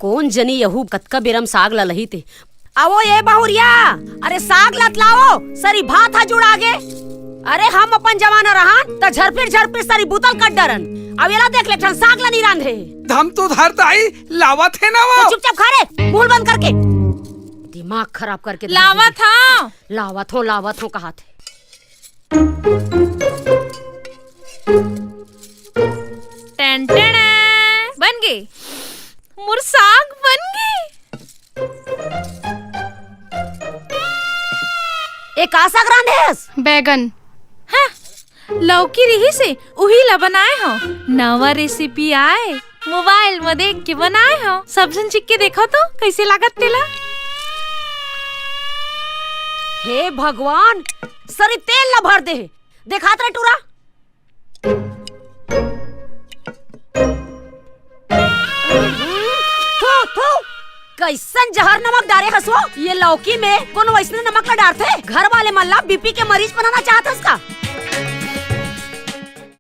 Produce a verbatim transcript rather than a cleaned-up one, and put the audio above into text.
कोन जनी यहू कतका बेरम साग ला लही ते। आवो ये बहुरिया, अरे साग लतलाओ, सरी भात हा जुड़ा गे। अरे हम अपन जमाना रहन त झरपिर झरपिर सरी बुतल कट डरन। अब एला देख ले ठन साग ला नी रांधे। धम तो धर दाई, लावत हे ना वो। तो चुपचाप खा रे, मुंह बंद करके। दिमाग खराब करके धर लावत दे। हाँ। लावत हो, लावत हो कहाथे। टन टन, बन गे। मोर साग बन गे। ए का साग रांधेस? बैगन। हाँ, लौकी रिहिस हे, उही ला बनाए हव। नवा रेसिपी आए, मोबाइल म देख के बनाए हव। सब झन चिख के देखव तो, कइसे लागत तेला। हे भगवान, सरी तेल ला भर दे हे। देखात रे टूरा। थू, थू, कइसन जहर नमक डारे हस वो? ये लौकी में कोनो वइसने नमक ला डारथे? घर वाले मन ला बीपी के मरीज बनाना चाहत हस का?